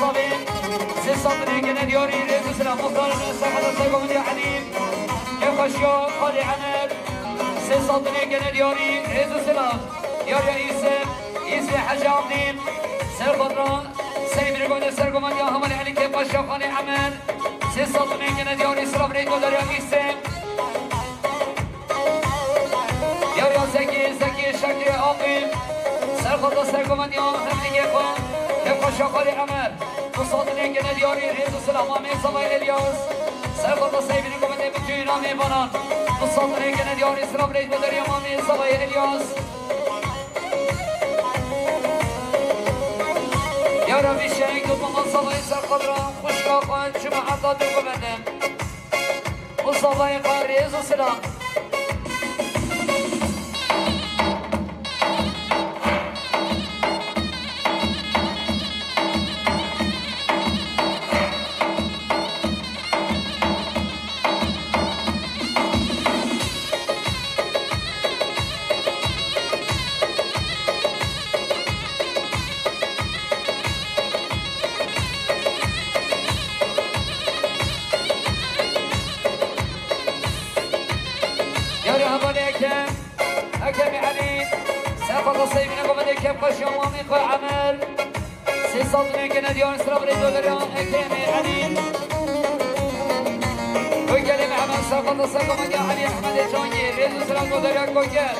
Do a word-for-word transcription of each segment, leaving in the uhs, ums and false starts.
Sê sed binê gene diyarî, rêz û silav. Muxtar Serhada Sergomendiya Elî, Kevxweşiya Xalê Emer. Sê sed binê gene diyarî, rêz û silav. Diyariya Îsê, Îsê Hecî Abdî. Serxadra Seyîd Binê Gomendê Sergomendiya Hevalê Elî, Kevxweşiya Xalê Emer. Sê sed binê gene diyarî, silav rêz û dariya Îsê. Yar ya Zekî, Zekî Şakirê Aqîl, Serxada Sergomendiya Hevlîgê xwe, Kevxweşa Xalê Emer. Du sed binê gene diyarî, rêz û silav Mamê Zavayê Elyas. Serxada Seyîd Binê Gomendê, bütün amê banan. Du sed binê gene diyarî, silav rêz û dariya Mamê Zavayê Elyas. Yara Vîşeng, Dutmama Zavayê Serxadra, xwişka xwe, Cuma Ata Dê Gomendê. Mustafayê xwe rêz û silav. Yarê hevalê Ekem, Ekemê Elî, Serxada Seyîd Binê Gomendê, Kevxweşiya Mamê xwe Emer. Sê sed binê gene diyarî, silav rêz û dariya Ekemê Elî. Koykerê Mehmet, Serxada Sergomendiya Elî Ehmedê Cangî, rêz û silav rêz û dariya Koyker.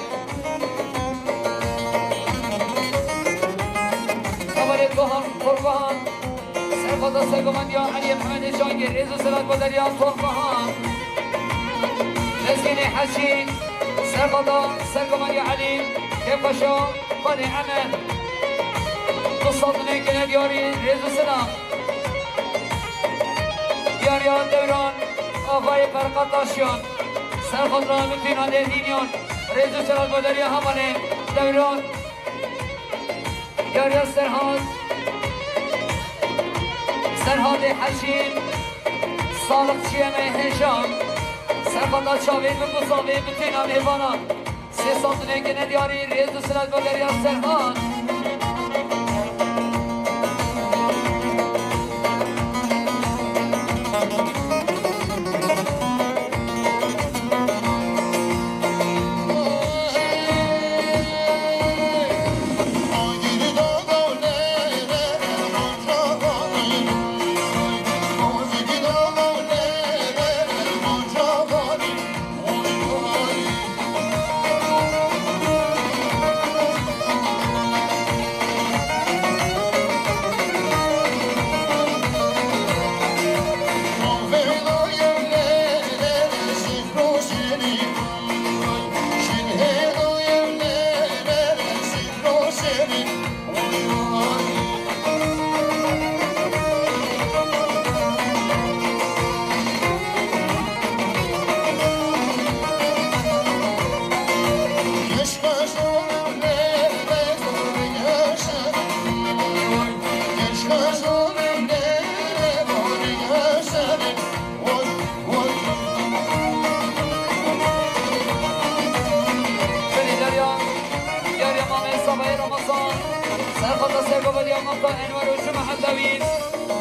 Hevalê Tohan, Torbahan. Serxada Sergomendiya Elî Mehemedê Cangê, rêz û silav rêz û dariya Torbahan. Lezgînê Hecî, Serxada Sergomendiya Elî, Kevxweşa Xalê Emer. Du sed binê gene diyarî, rêz û silav. Diyariya Dewran, Axayê Ferqat Taşyan. Serxadra Mitîna Dêdînyan, rêz û silav rêz û dariya hevalê Dewran. Yariya Serhat, Serhatê Hecî, Saliqçiyê me hêja, Serhata çavê min, Mustafê, bitêna mêvana. Sê sed binê gene diyarî, rêz û silav rêz û dariya Serhat. Belê derya, derya Mamê Sabayê Ramazan, Serxata Sergomendiya Mata Enwer û Cuma Edewî,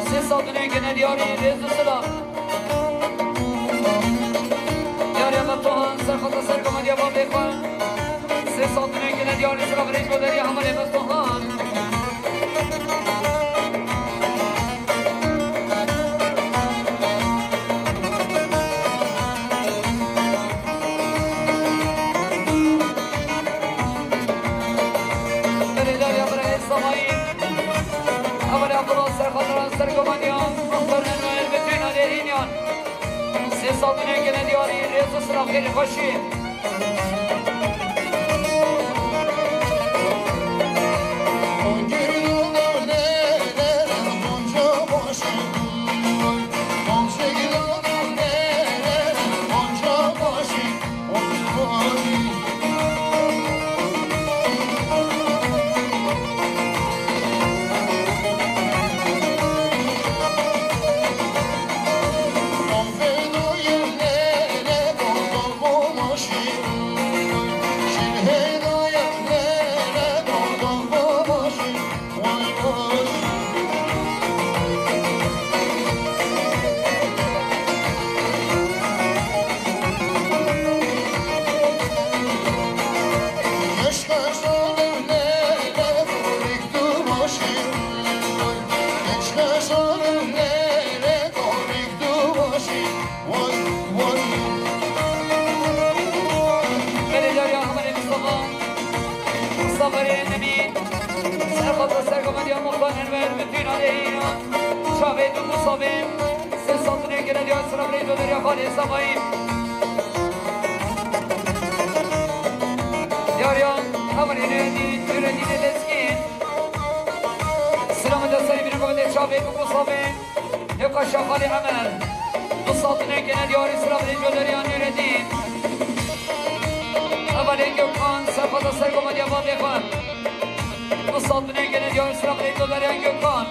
sê sed binê gene diyarî, rêz û silav. Derya Metohan, Serxata Sergomendiya Babê xwe, sê sed binê gene diyarî, silav rêz û dariya hevalê Metohan. Berê derya birayê Samayî. Hevalê Abdullah Serxatran Sergomendiyan. Muxtar Enwer, bitêna Dêdînyan. Sê sed binê gene diyarî, rêz û silav, xêr û xweşî. Belê dariya hevalê Mustafa. Mustafa Rênemî. Serxwata sergovendiya Muxtar Enver, bütün aleyhîna. Çavê du Mustafê. Sê sal tune gele diya sıra birê doderiya xalê Samayî. Dariya hevalê Nureddin, Nureddin Lezgî. Selamet serî bine govendê çavê du Mustafê. Hêka şaxalê Emer. Du sal tune gene diyarî sira birê coderiya Nureddin. Hevalê Gökhan, serxwata sergovendiya babê xwe. Du sal tune gene diyarî sira birê coderiya Gökhan.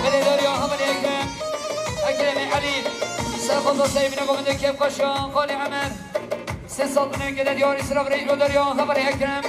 Belê dariya hevalê Ekrem. Ekremê Elî. Serxwata serî bine govendê kêfxweşa xalê Emer. Sê sal tune gele diyarî sira birê coderiya hevalê Ekrem.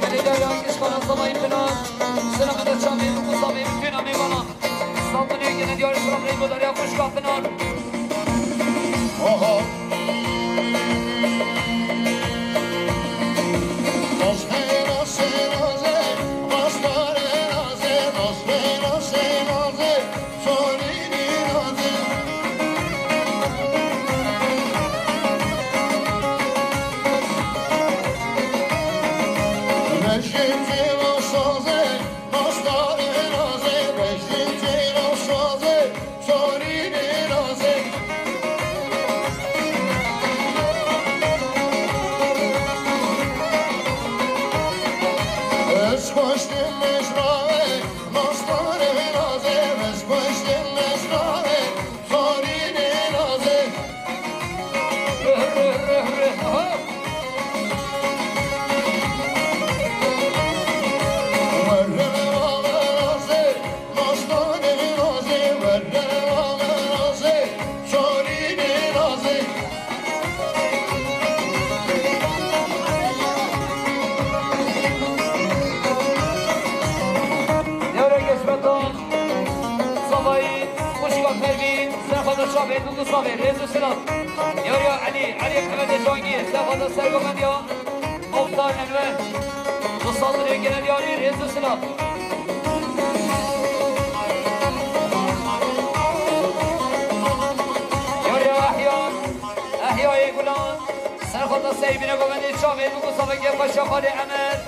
Belê dariya kişkana Samayî Pinar. Selamet çavê du Mustafê, bütün amê bana. Sal tune gene diyarî sira birê coderiya xwişka Pinar. Oho. Dewre Geşmetan, Savayî, Xuşka Pervîn, Serxwata Çavê, Dûdû Savê, rêz û silav. Yariya Elî, Elî Mehemedê Cangî, Serxwata Sergovendiya Muxtar Enver. Du sal tune gele diyarî, rêz û silav. Yariya Ehya, Ehyayê Gulan, Serxwata Seybîne Govendê Çavê, Dûdû Savê, Gepaşa Xalê Emer.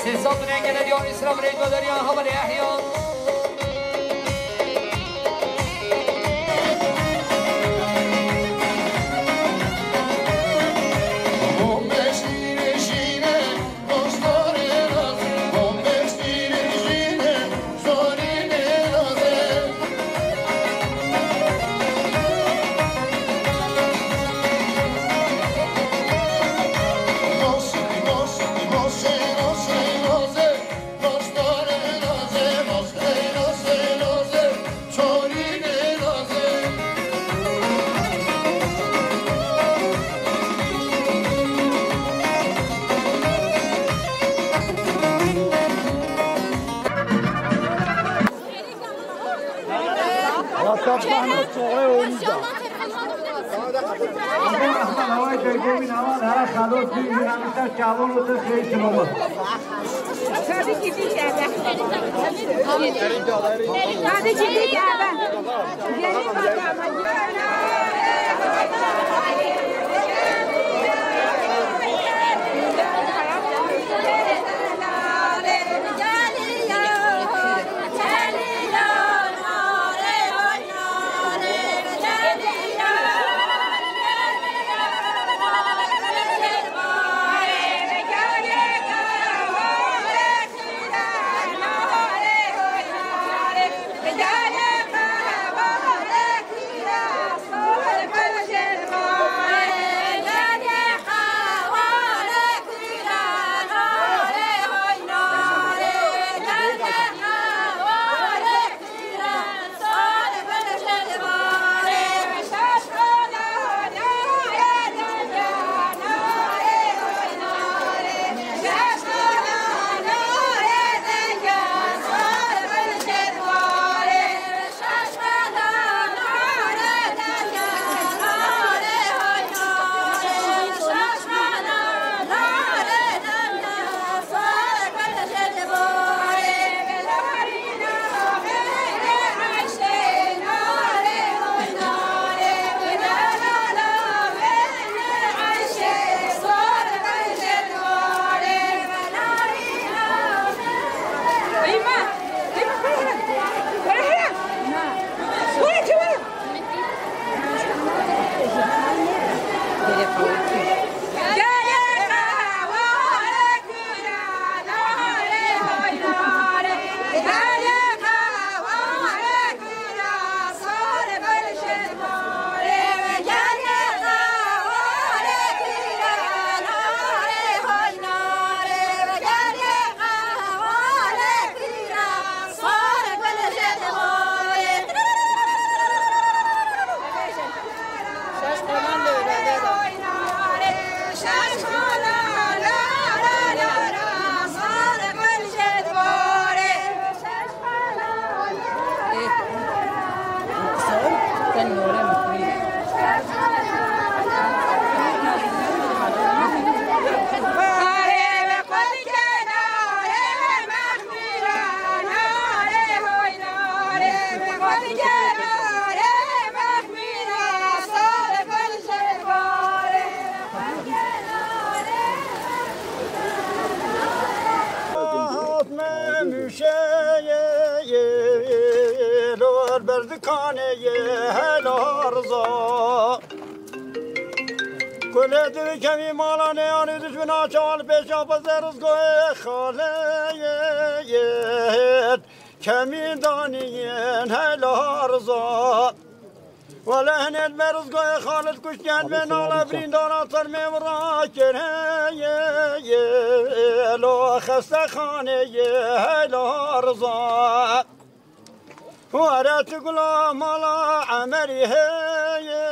Sê sal tune gele diyarî sira birê coderiya hevalê Ehya. Cemî nava nara xalos bî, jî namîsa çavon û tir xêy çilomir. Hatme müşeye lor berdikanê ye hela rıza. Kule divi kemî mala neyarî dijmina çal pêşa pezê rizgoyê xaleyê. Kemî danî yên hela rıza. Wele hinêt me rizgoyê Xalid kuştiyen me nala birîndara termê min rakir heye. Lo xestexaneyê hela rıza. Were tu gula mala Emerî heye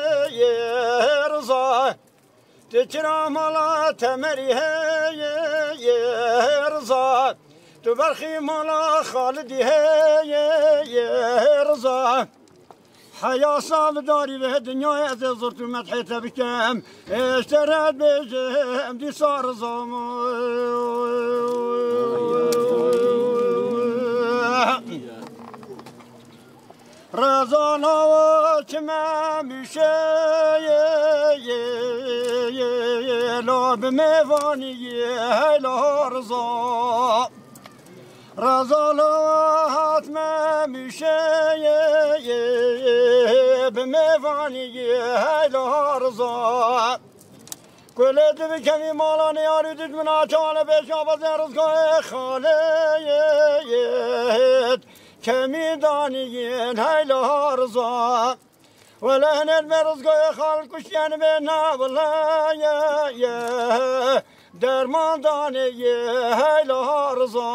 rıza. Tu çira mala Temerî heye rıza. Tu berxî mala Xalidî heye rıza. Heya savidarî ve dinyayê ez ê zort û medhê te bikem. Êşte re dibêjim dîsa rıza min. Reza lawa çime müşeye lo bi mêvanî hela rıza. Reza lawa hatme müşeye bi mêvanî hela rıza. Kulê tu bikevî mala neyarî dijmina çale pêşa bezê rizgayê xaleyêt. Kemî danî yên heyla riza. Wele hinêt me rizgayê xal kuştiyen bê na wileyê. Derman danê yê heyla riza.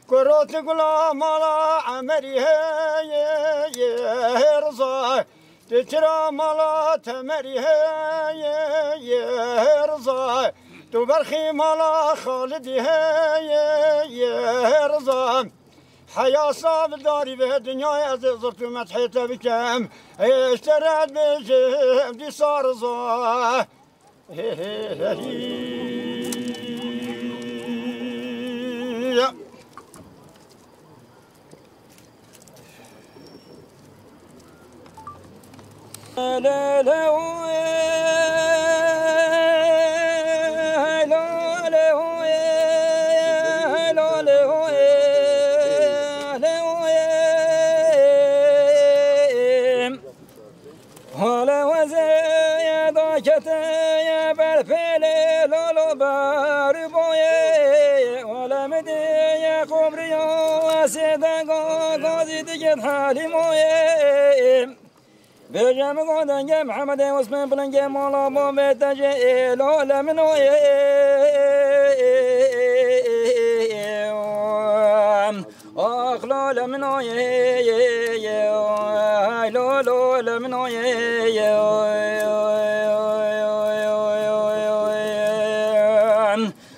Kurotî gula mala Emerî heye yê riza. Tu çira mala Temerî heye yê riza. Tu berxî mala Xalidî heye yê riza. Heya savidarî ve dinyayê ez ê zirt û medhê te bikem. Êşte re dibêjim dîsa riza. Hale wezeye da keteye ber pêlê lolo ber boye. Hale mi diye qobriyo esê de go gozî digit halîmoye. Bêje mi go dengê Mihemedê Osman bilingê mala bo vê tecê ê lole min oye. Ax lole min oye, ay lo lole min oye,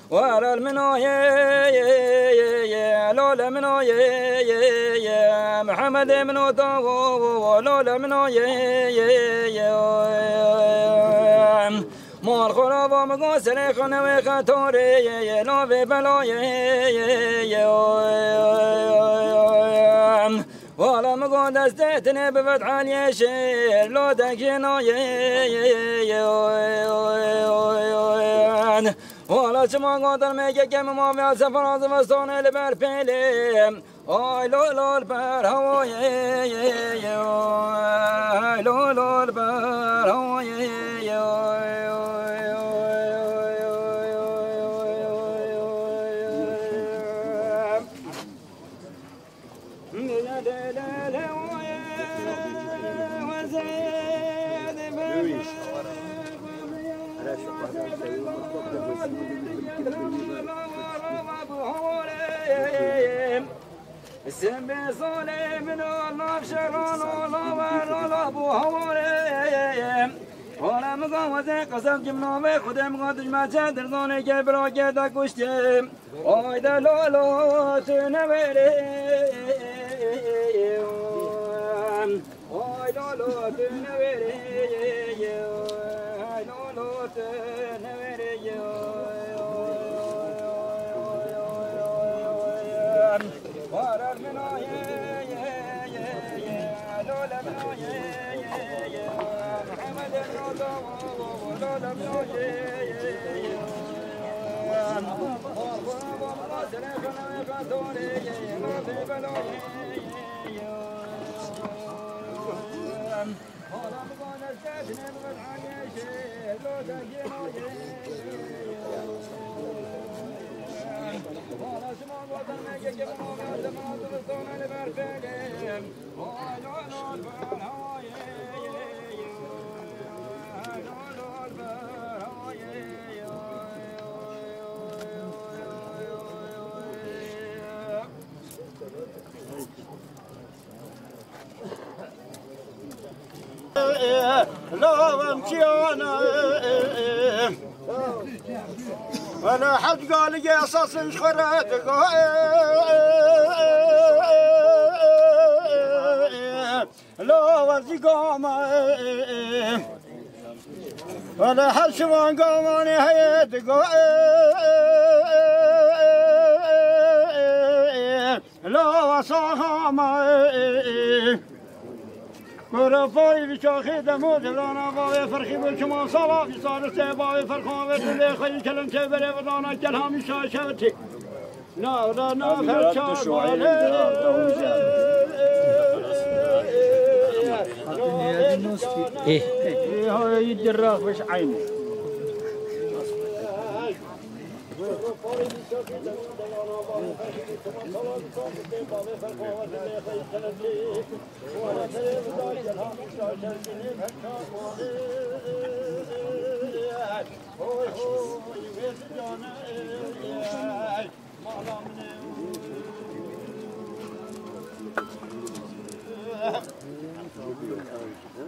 waral min oye, lole min oye, Mihemedê min o to, lole min oye. Mal xwe ra va min go serê xwe newê xetorê, lo vê belayê. Wala min go destê tinê bivet Eliyê şêr, lo dekê nayê. Wala çima go dermekeke min ma vê sefera zivistanê li ber pêlê. Ay lol lol ber hawayê, ay lol lol ber hawayê. Sembê zalê min o, nav şeran o, laver lala bû hawarê. Hale min go wezê qesem kim navê Xwedê min go dijme çe dirzanê ke bira ke de kuştê. Ay de lolo tu neverê. Ay lolo tu neverê. Ay lolo tu neverê. Warar min o ye, ye, ye, ye, lole min o ye, ye, ye, Mihemedê min o to, lole min o ye, ye, ye. Lavem çiyana. Wele hec galige esasın ji xwe re digo. Lava zî gama. Wele her şivan gamanê heye digo. Lava sahama. Kore fay bi çaxê demo devana bavê ferxî bi çima sala bi saristê bavê ferxan ve dilê xeyî kelin tê berê vedana kelhamî şaşevtê. Nara nafer çar bale. Ê. Ê, hay dirra xweş eyn.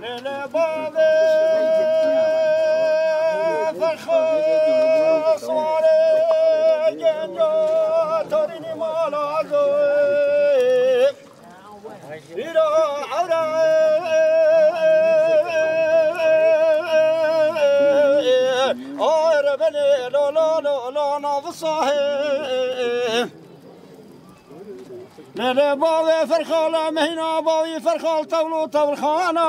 Lele bavê ferxo sare genca tarînî mala zoy. Îro ewre Sahê. Lê lê bavê Ferxal e, mehîna bavî Ferxal tewlo tewlxana.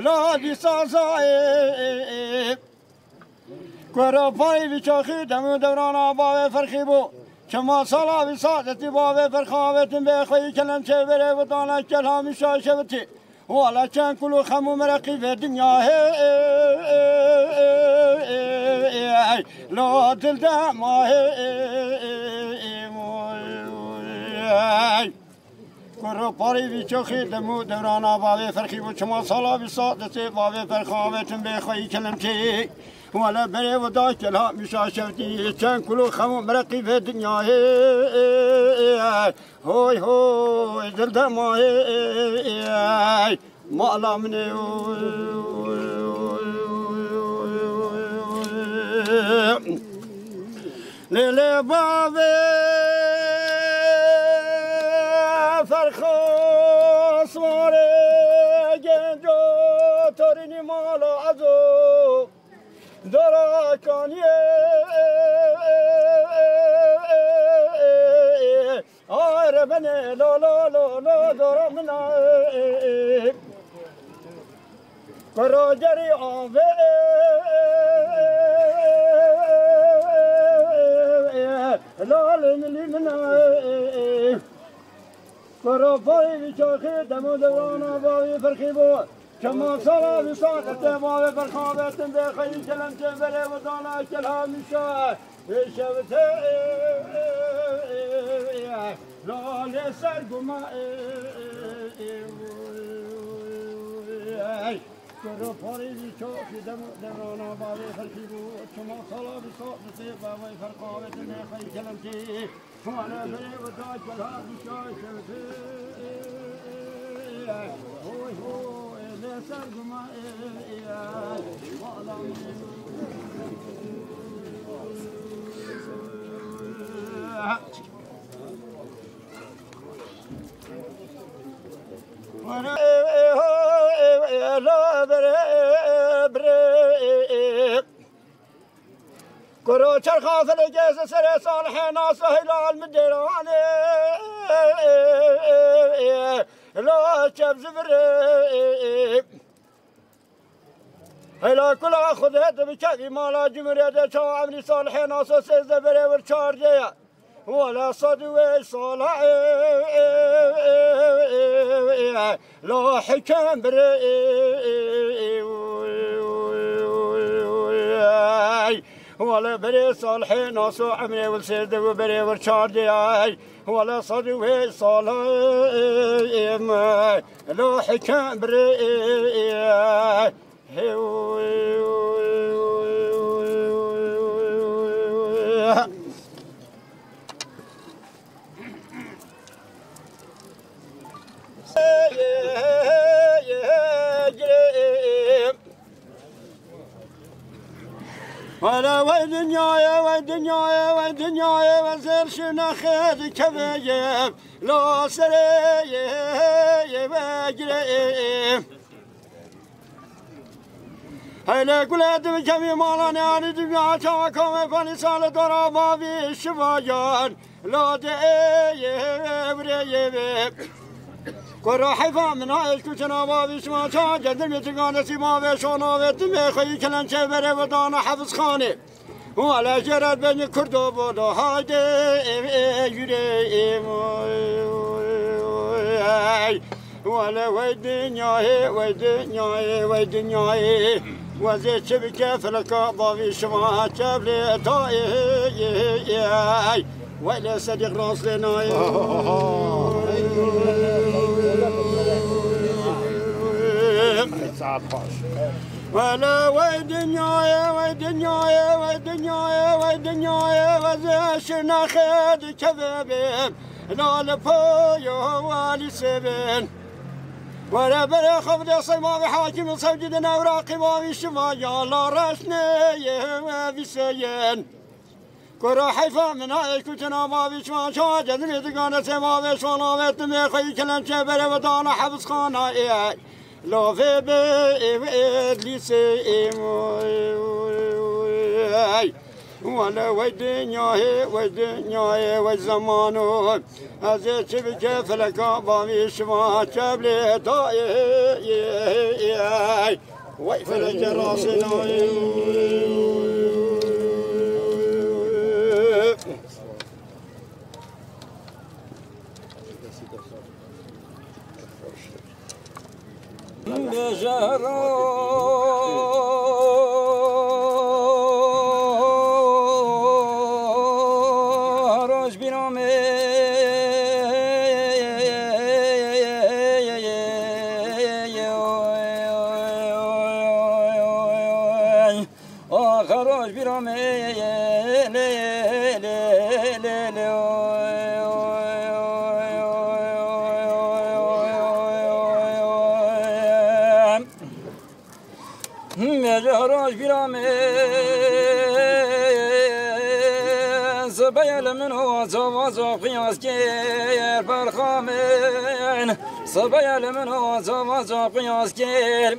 La dîsa zayê. Kuro parî vî çaxî dem û dewrana bavê Ferxî bû. Çima sala vî saetî bavê Ferxî avêtin bê xweyî kelemçê berê û dana kelhamî şaşevitî. Wala çend kul û xem û mereqî vê dinya hê. Lo dil de ma hê. Kuro parî vî çoxî dem û dewrana bavê Ferxî bû, çima sala vî saetê bavê Ferxî avêtin bê xweyî kelemçê. Wala berê û da kelhamî şaşevtî, çend kul û xem û mereqî vê dinya hê. Hoy hoy, dil de ma hê. Mala min ê. Lê lê bavê Ferxas warê genco torînî mala ezo. Dora kaniyê. Ay re bene lo lo lo lo dora mina. Kuro gerî ave. Lal milî mina. Kuro payî vî çaxî dem û dewrana bavî Ferxî bû. Çima sala vî saetê bavê Ferxî avêtin bê xweyî kelemçê berê û dana kelhamî şa. Vê şevitê lalê ser guma. Kuro parî vî çaxî dem û dewrana bavê Ferxî bû. Çima sala vî saetê bavê Ferxî avêtin bê xweyî kelemçê. Kuro çerxa felekê serê Salihê Naso Hilal min dêranê. La çev zivirê. Hela kula Xwedê dibikevî mala Cumhuriyetê çawa emrî Salihê Naso sêzdeh berê wir çardê ye. Wala sed û wê sala, e, e, e, e, e, la hikem birê, e, e, e, e, wala berê Salihê Naso emrê wil sêzdeh û berê wir çardê, e, wala sed û wê sala, e, e, e, la hikem birê, e, e, e, Hele wey dinyayê, wey dinyayê, wey dinyayê, we zêr şine xêr keveyê, la sereyê, ye we gireyê. Heyle gule dibikevî mala neyanî dinya çawa kavê panî sale dora bavî şivayan. La de ê ye vire ye ve. Kura heyfa min ha eşku çena bavî şima çawa cendir mi tigane sî bavê şona ve timi xeyî kelençe vere ve dana hafizxanê. Wala jeret beni kurdo bodo haydi ev e yüreğim. Wala wey dinyayê, wey dinyayê, wey dinyayê. Wezê çi bike feleka bavî şima çevlê ta ê, ê, ê. Wey lê Sediq rast lê nayê. Saat baş. Wele wey dinyayê, wey dinyayê, wey dinyayê, wey dinyayê, wezê şirna xêr dikeve bê. Lale poyo walî sebin. Were bere xwe bide sey mavê hakîm û sewcî din ewraqî mavî şiva ya la reşnê ye vîseyên. Kura heyfa min a eşku çina mavî şiva şiva cedilê digane sê mavê şiva navê timê xweyî kelemçe bere ve dana hevizxana ê. Lavê be ê we êdlîsê ê moy. Wele wey dinyayê, wey dinyayê, wey zemano. Ez ê çi bike feleka bavî şima çevlê dayê. Wey feleke rasê nayê. Bêje her roj bîra me. Axa roj bîra me, lê, lê, lê, lê, oy, oy, oy. Mêje roj bîra me, sibeyê li min û çava çaxiyaz kêr berxa min. Sibeyê li min û çava çaxiyaz kêr.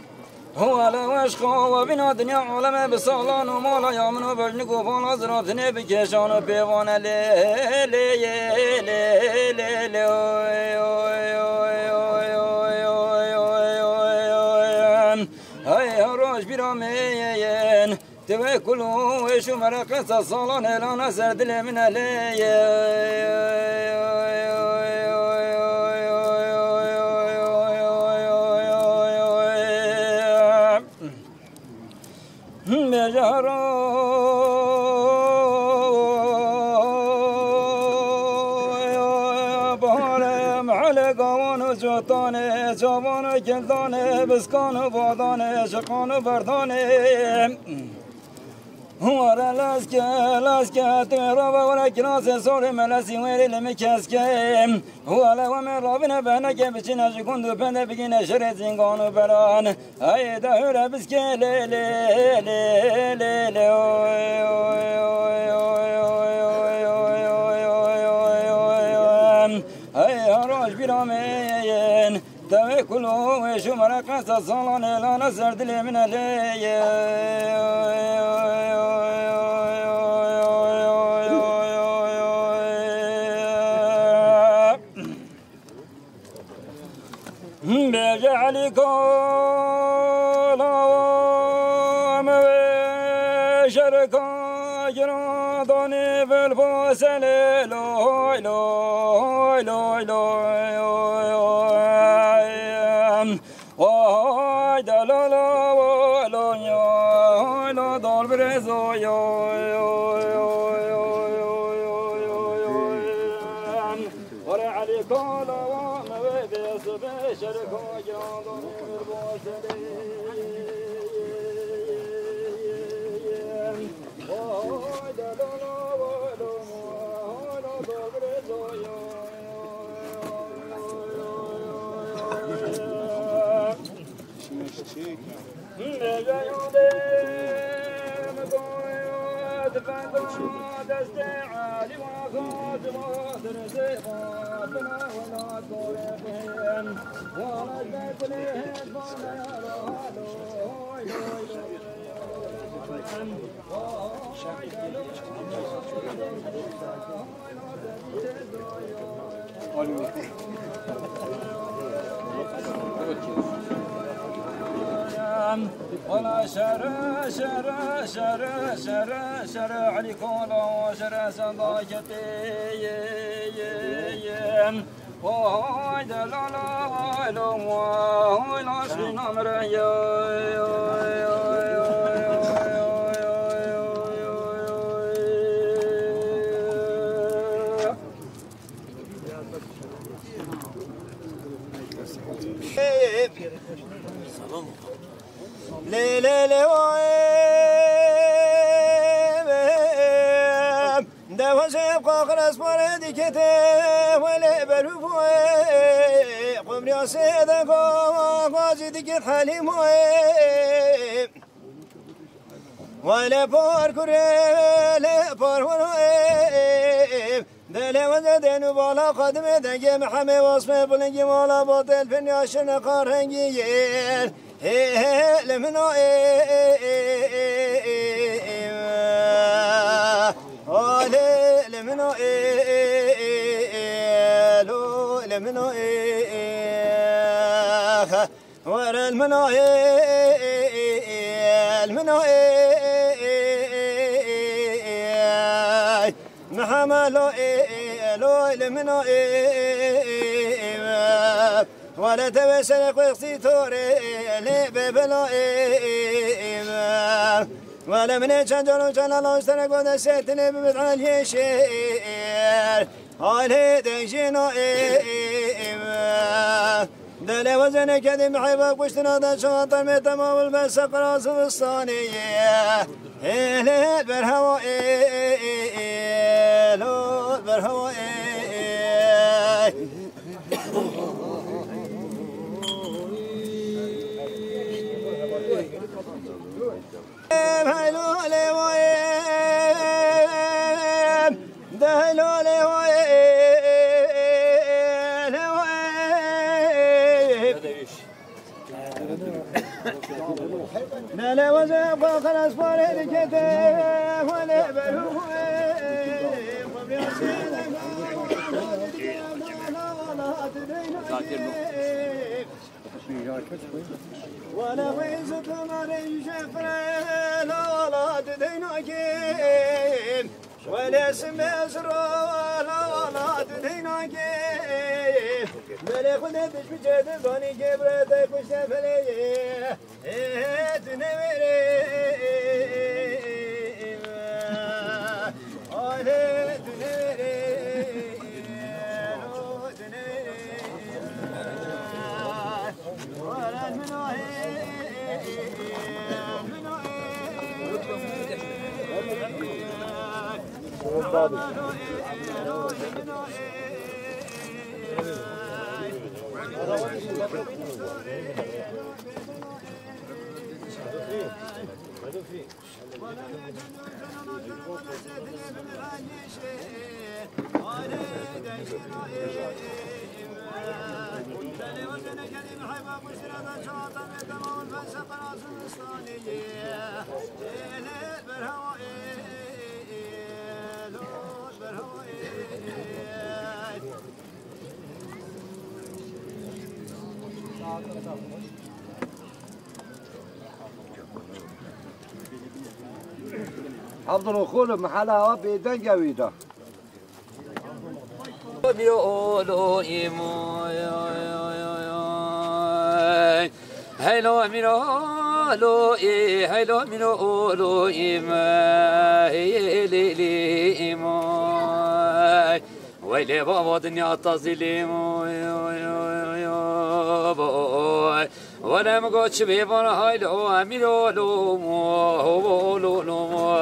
Wele weşqa we vîna dinya aleme bi salan û mala ya min û bejnik û vala ziratinê bi kêşan û pêvane lê, lê, lê, lê, lê, oy, oy. Hey, roj bîra me yên, ti wê kul û wêş û mereqe sed salan hêlane ser dilê min e lê. Mêje hera bahare mehelê gawan û cotanê, çavan û kildanê, biskan û badanê, şiqan û berdanê. Were leske, leske, tu rava were kirasê sorê melesî wêrê li min keske. Wele we me ravine beneke biçine ji gund û pende bigîne şerê zîngan û beran. Hey de hûre biske lê, lê, lê, lê, lê, oy, oy. Hey, ha roj bîra me yên. Tevê kul û wêş û mereqe sed salan hêlane ser dilê min e lê. Bêje Elî Kala, me wê şerka giran danê vil baselê loy, loy, loy, loy. Vay delala, vay lo ya, vay la dal birêzo ya. Were Elî Kala, wa me wê bê sibê şerka giran danê vir bo serê. Wala şere, şere, şere, şere, şere, Elî Kala, şere sedaketê. Vay delala, vay lo, vay la şîna min re ye. Lê, lê, lê, vay. Dewa şef qaxir esparê dikete, wele beru boye, qumriya sêde gava gazî diket Helîmoye. Wele par kure, wele par horoye, Delê weze dên û bala qadimê dengê Mihemê wasmê bilingî mala batil fin yaşine qarengî yêr. Hê hê li min o ê ê ê ê ê ê. Alê li min o ê ê ê ê lo li min o ê ê. Were li min o ê ê ê ê li min o ê ê ê ê ê. Mihemed lo ê ê lo li min o ê ê ê ê. Were tevê serê xwe xsî torê lê bebelo ê ê ê. Were min ê çend caro çend lalo serê xwe de sertinê bibit aliyê şêr. Alê de jino ê ê ê. Delê wezene kedî miheyba kuştina de çawa termê temamul be seqra zivistanê ye. Hê lê ber hewa ê ê ê ê lo ber hewa ê ê. Heylo lê wayê. De heylo lê wayê. Nele weze xwe xelas parê dikete, wele beru xwe, xwe biyasê de. Wele weze tamare jefre, la la de deynakim. Wele simbe sura, la la de deynakim. Wele xwe de dişmi çede zanî ke bire de kuşte feleye. Abdul Xulum, hala wa bêdeng e wî de. Miro olo imo, heylo miro olo e, heylo miro olo imo, hey li li imo. Weylê baba dinya tazîlî imo, boy. Wele mi go çi bê bana haylo, miro lo mo, ho lo lo mo.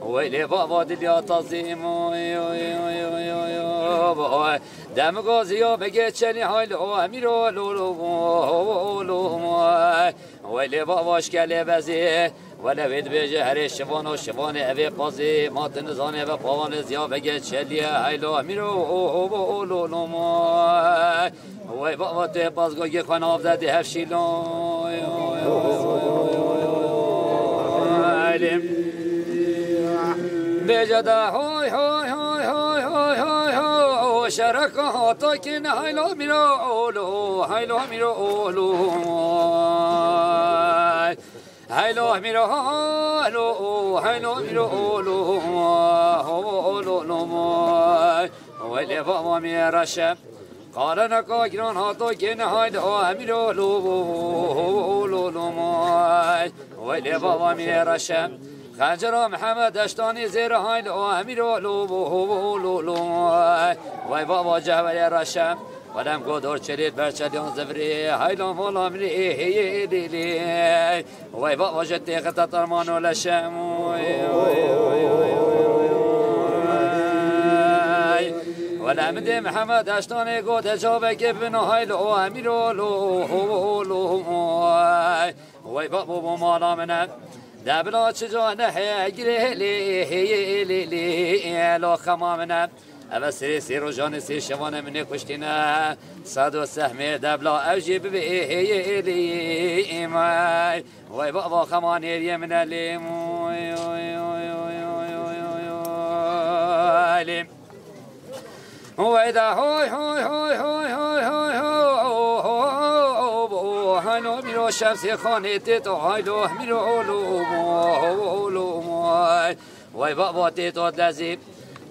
Weylê baba dilya tazî mo, oy, oy, oy, oy, oy, oy, oy. Dem gazî ya bege çelî haylo, emîro lo lo mo, ho lo mo. Weylê baba şkelê bezî, wele wê dibêje herê şivano, şivanê evê pazî, ma tu nizanê ve pavanê ziya bege çelî ye, haylo, emîro, ho, ho, ho, lo, lo mo. Wey baba, tu yê bazgogê xwe nav de dê hevşîlo. Bêje de hoy, hoy, şereka hata kê ne haylo mîro olo, haylo mîro olo. Haylo mîro olo, haylo mîro olo, olo, olo, mo. Wey lê baba mî reşe. Qareneka giran hato kêne hayde o emîro lo bo lo lo may. Wey lê baba mî reşe. Xencera Mihemed Eştanî zêre hayde o emîro lo bo lo lo may. Wey baba cehwerê reşe. Welem godor çelît berçeliyan zivirî hayla mala min ê hê yê lê lê. Wey baba ji têxita termano leşem. Wele min dê Mihemed Eştanê gote çavekê bino haylo o emîro lo ho lo. Wey babo bo mala min e. De bila çi ca nehê girê lê hê lê lê lo xema min e. Ev e sirê sê rojanê sê şevanê min ê kuştîne. Sed û sehmê debla ew jî bibe ê hêyê êlî îmay. Wey baba xema nêriyê min e lê. Wey da hoy hoy hoy hoy hoy hoy hoy. Haylo mîro şemsê xanê tê to haylo mîro lo mo lo mo. Wey baba tê to dezî.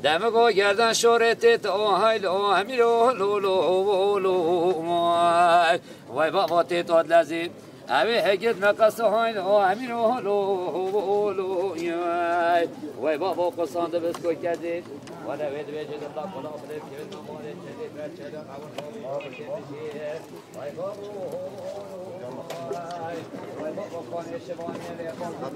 Demigo gerdan şorê tê to haylo mîro lo lo lo. Wey baba tê to dezî. Evê hegit me qeso hayn o emîr o lo lo yay. Wey babo qosan de bes koy kerdî. Wala wê de vêce de la kola xile kevin mamare çelê per çelê qavun. Wey babo. Wey babo kone şevaniye le yapalım.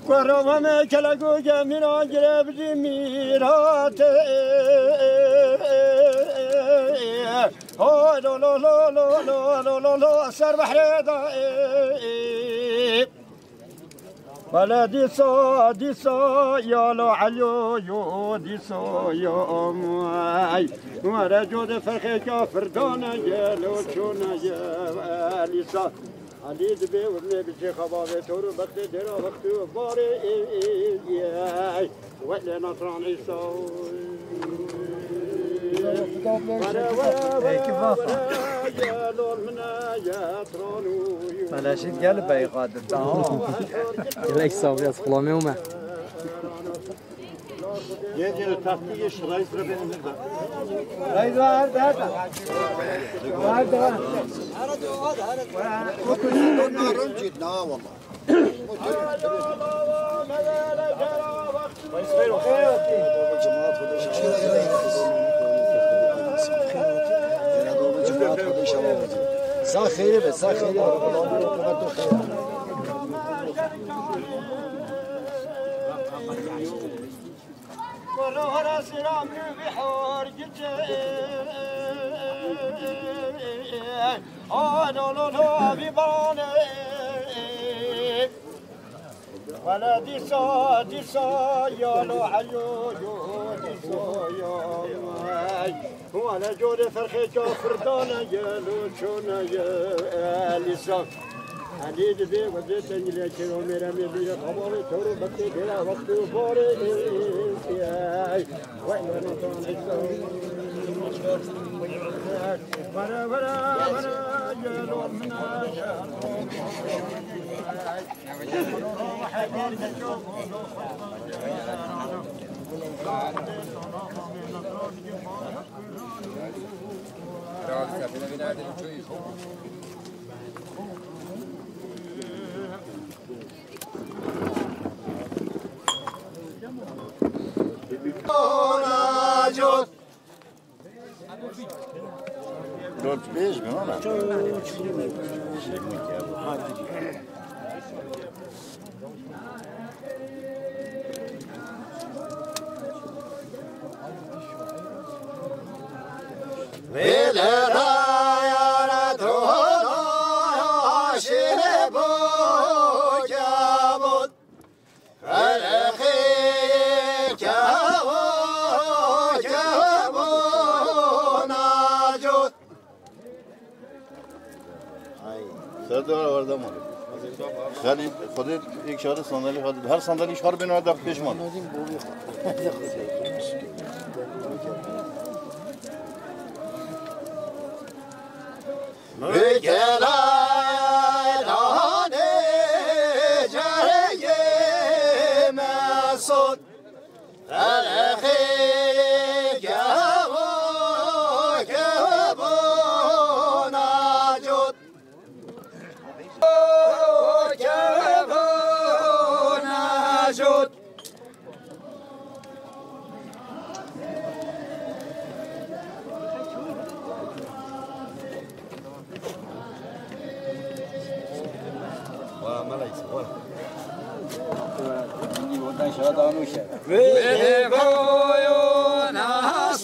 Kurama me kelek û gemîra girê bidî mîratê. Ho lo lo lo lo lo lo lo lo ser behrê da ê. Wele dîsa, dîsa, ya lo Elyo, yo, dîsa, ya, ay. Wele codê ferxê kafir dane ye, lo çûne ye, Elîsa. Elî dibê û nê bi cê xebavê tor û bextê dêra wextî û barê, ê, ê, ê, ey. Wele natran Îsa. Wele, wele, wele, wele, gelol mine, ye tran û Meleşît gel bey xadin, tamam. Gelek sabriyaz xulamê û me. Gel, gel, tahtî geç, reis re benim burada. Reis var, her, her. Her, her. Rum cid, na valla. Sa xêrê be, sa xêrê be. Wele dîsa, dîsa, ya lo Elyo, yo, dîsa, ya, ay. Wele corê ferxê kafir dane, ye lo çûne ye, Elîsa. Elî dibê wezê tengilê kêro mêremê bîre xabarê tor û bextê bêra wextê û barê, ê, ê, ê, ay. Wele natran Îsa. Wele, wele, wele, ye lo mine, ye lo mine. Dört beş bin ona. Vêle dayara dola şire bo kebot. Ferxê kevo kevo nacot. Serdar orada mı? Xalî, Xwedê êk şarî sandalî xwe, her sandalî şar bên, da pêş man. Wê gelay danê cereyê me sot. Ferxê kevo kevo nacot. Kevo nacot. Wala mala Îsa, wala. Wê boyo nas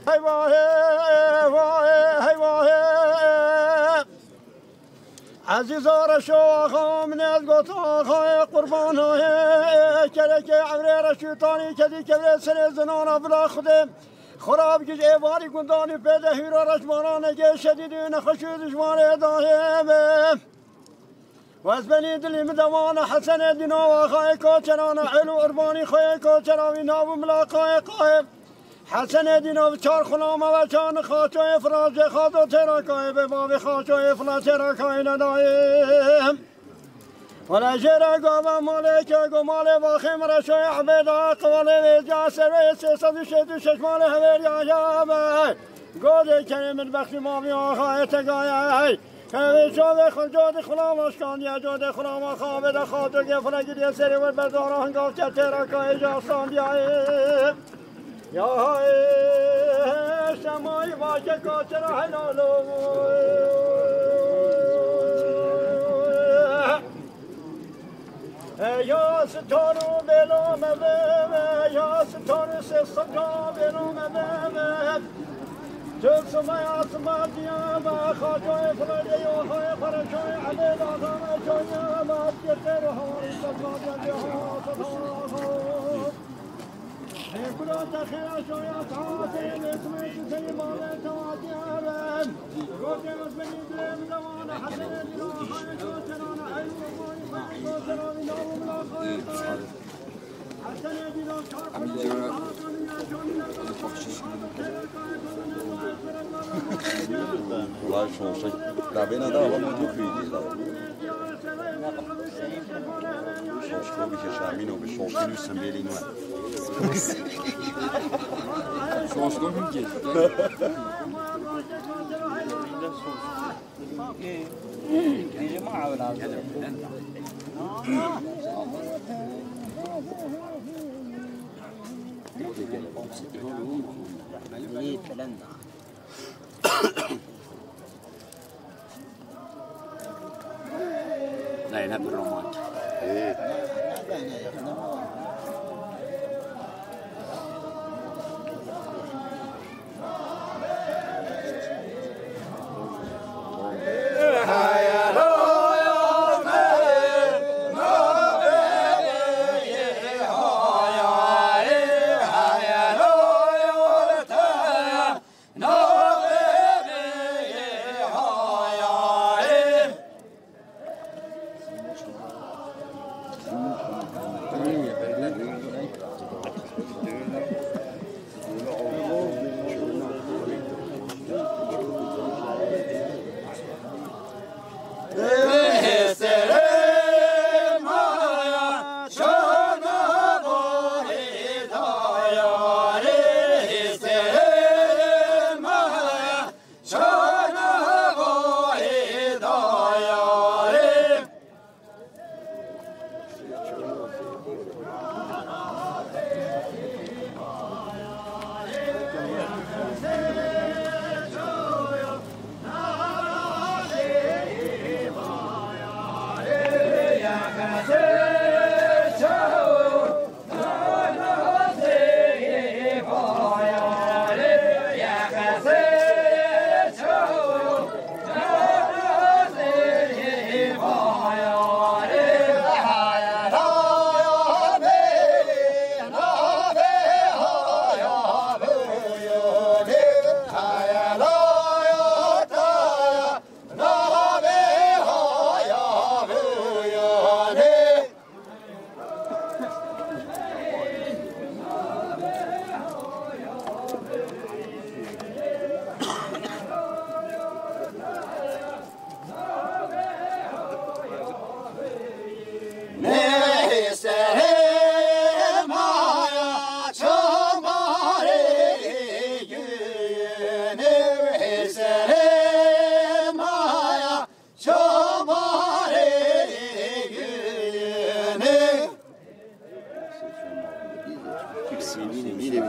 Hey vahê, vahê, hey vahê. Ezîza reşo axa min ez got axayê qurban hayê. Kerekê evrê reşûtanî kedî kevrê serê zinana bila xudê. Xurab giş êvarî gundanî pê de hîro reşmana negê şedîdî nexweşî dijmanê dahê me. Wezbenî dilî min dewana Hesenê dîno axayê koçerana el û urbanî xweyê koçera wî nav û milaqayê qayê. Hesenê dîno bi çar xulama ve çar nixaçoyê firajê xato têra kayê be bavê xaçoyê fila têra kayê nedayê. Wele jêre gava malê ke go malê vaxê min reşoyê ebêda qewalê vêca serveyê sê sed û şêst û şeş malê hevêrya ya be. Godê kerê min bextî mavî axayê tegayey. Hevê çavê xwe codê xulama şkandiye, codê xulama xabe de xato gefile giriye serê we berdara hingav ke têra kayê ji aslandiyaye. Ya hay, şemayî vake kaçera helalo. Ya sitar û bêlo me be, ya sitar û sê seta bêlo me be. Tu sima ya sima diye be, xacoyê Fredê yo, hay xerecoyê Ebê, lazana coyê me, yeter hawar, seta diye, ha, seta. Vay, şoşa. Davêna da, ama bu kuydu da. Şoşko bir şey, Şamino bir şoşko, bir sembelin var. Şoşko mümkün. Neyin hep romantik. Yine bir.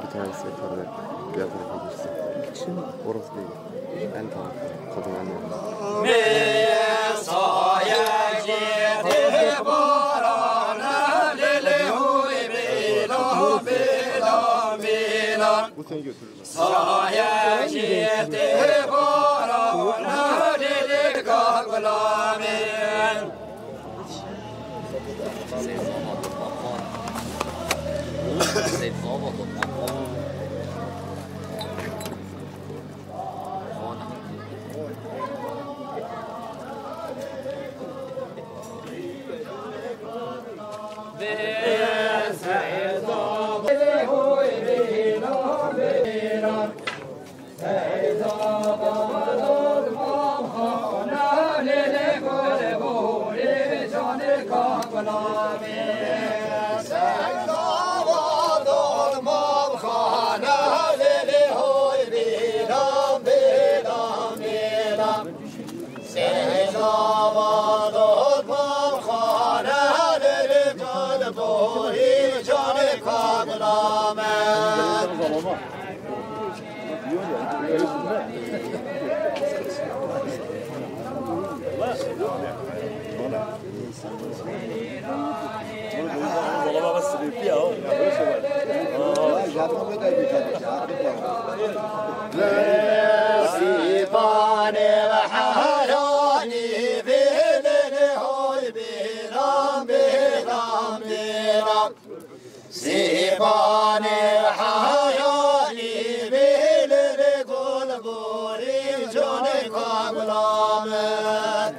Bir tanesi yukarıda, diğer tarafa geçsin. Kim? Orası değil. En tarafta. Kadın anne. Bu seni götürür. Sîpanê ve heranî vê lêlê hoy bêlan, bêlan, bêlan. Sîpanê heranî vê lêlê gul gorî canê ka gula min.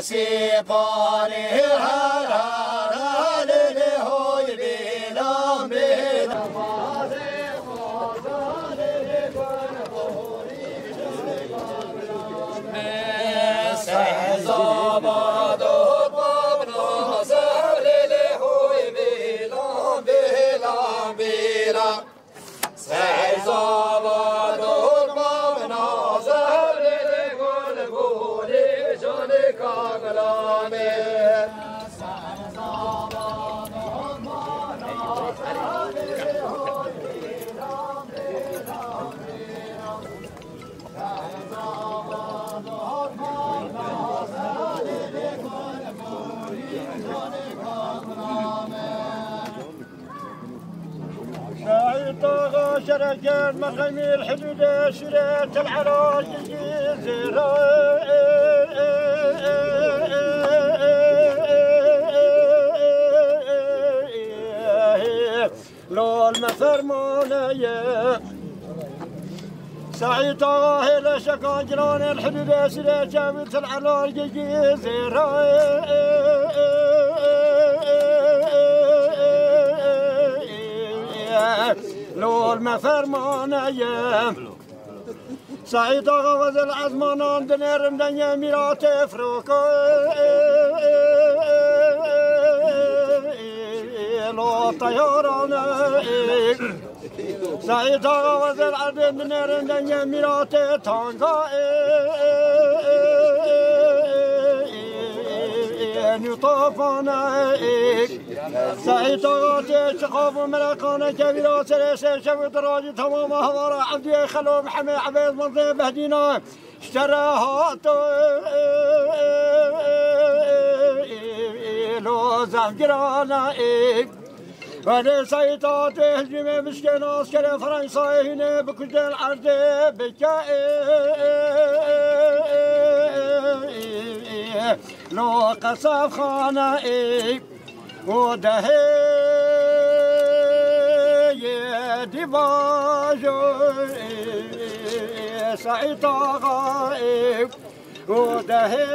Sêpanê her her her lê lê hoy bêlan bêlan. Sehzaba do babna ser lê lê hoy bêlan bêlan bêlan. Seyzava dolma min a zehrê gul gulê canê kaglanê. سعيد طه شركان مقامي الحدود سيرة العراق جزيرة. لول ما فرمانية. سعيد طه هلا شكان جيران الحدود سيرة جابت العراق جزيرة. لول ما فرمانية. سعيد آغا غزل عزمانان دنيرم دنيا ميرات افروكو. لو طياران. سعيد آغا غزل عدن دنيرم دنيا ميرات تانغا. نيو طوفان. سعيد آغا تي شخوف ومرقانة كبيرة سريسة شوي دراجي تمام هوارا عبدي خلو محمد عبيد منطقة بهدينا اشترى هاتو لو زهجرانا. ولی سعيد آغا تي هجمة بشكل عسكري فرنسا هنا بكجل عرض بكائي لو قصف خانائي. û dehê yê dîvajo Seîd Axa û dehê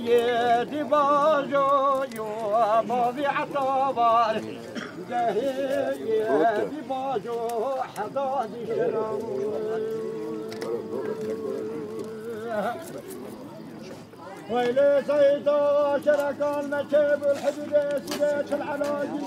yê dîvajo yo bavî etabar dehê yê dîvajo heda dîşira. ويلي سيدا شركان مكيب الحدود سيدة العلاجي.